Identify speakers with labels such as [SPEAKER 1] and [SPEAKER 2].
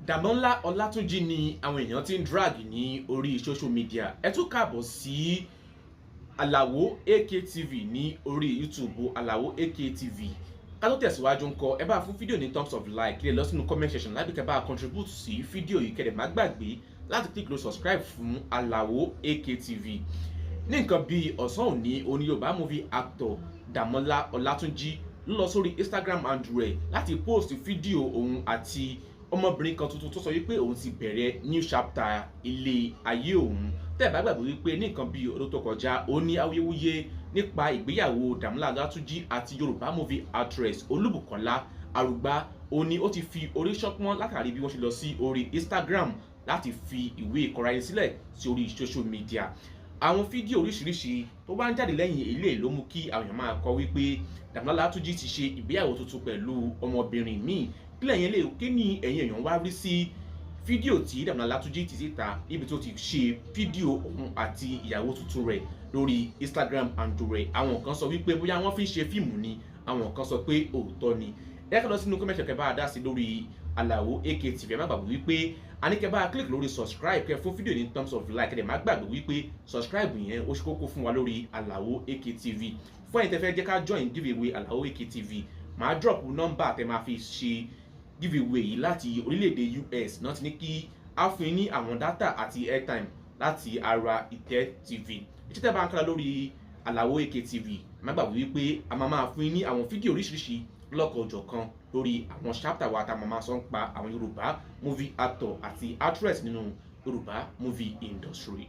[SPEAKER 1] Dàmọ́lá Ọlátúnjí ni àwọn èèyàn ti ń drag ní orí social media. Ẹ tún káàbọ̀ sí Àlàó AKTV ní orí YouTube, Àlàó AKTV. Ká tó tẹ̀síwájú ńkọ́, ẹ bá fún fídíò ní thumbs up, like, kí lè lọ sínú comment section lábẹ́ kẹ́ bá contribute sí fídíò yìí. Kẹ́ dẹ̀ má gbàgbé láti click lórí subscribe fún Àlàó AKTV. Ní nǹkan bíi ọ̀sán òní, oní Yorùbá movie actor Dàmọ́lá Ọlátúnjí ló lọ sórí Instagram handle rẹ̀ láti post fídíò òun àti ọmọbìnrin kan tuntun tó sọ wípé òun ti bẹ̀rẹ̀ new chapter ilé ayé òun. Tẹ́ ẹ̀ bá gbàgbé wípé ní nǹkan bíi ọdún tó kọjá, ó ní awuyewuye nípa ìgbéyàwó Dàmọ́lá Ọlátúnjí àti Yorùbá movie actress Olúbùkọ́lá Arùgbá. Ó ní ó ti fi orí ṣọpọ́n látàrí bí wọ́n ṣe lọ sí orí Instagram láti fi ìwé ìkọra ẹni sílẹ̀ sí orí social media. Àwọn fídíò oríṣiríṣi tó bá ń jáde lẹ́yìn eléyìí ló mú kí àwọn èèyàn máa kọ wípé Dàmọ́lá Ọlátúnjí ti ṣe ìgbéyàwó tuntun pẹ̀lú ọmọbìnrin míì. Kí lẹ́yìn lè kí ni ẹ̀yin èèyàn wá rí sí fídíò tí Dàmọ́lá Ọlátúnjí ti síta níbi tó ti ṣe fídíò òun àti ìyàwó tuntun rẹ̀ lórí Instagram handle rẹ̀? Àwọn kan sọ wípé bóyá wọ́n fi ń ṣe fíìmù ni, àwọn kan sọ pé òótọ́ ni. Ẹ kọ́ lọ sínú comment kẹ́ bá a dá sí lórí Àlàó AKTV. Ẹ má gbàgbé wípé a ní kẹ́ bá a click lórí subscribe, kẹ́ fún fídíò ní thumbs up, like. Kẹ́ dẹ̀ má gbàgbé wípé subscribe yẹn, ó ṣe kókó fún wa lórí Àlàó AKTV. Fún ẹ̀yin tẹ́ fẹ́ jẹ́ ká join giveaway Àlàó AKTV, màá drop nọ́mbà tẹ́ máa fi ṣe giveaway yìí láti orílẹ̀-èdè US náà ti ní kí á fún yín ní àwọn data àti airtime láti ara Ìtẹ́ TV. Ìtẹ́ tẹ́ bá ń kára lórí Àlàó AKTV, má gbàgbé wípé a máa máa fún yín ní àwọn fídíò oríṣiríṣi lọ́kọ̀ọ̀jọ̀kan lórí àwọn chapter wa tá a máa sọ ń pa àwọn Yorùbá movie actor àti actress nínú Yorùbá movie industry.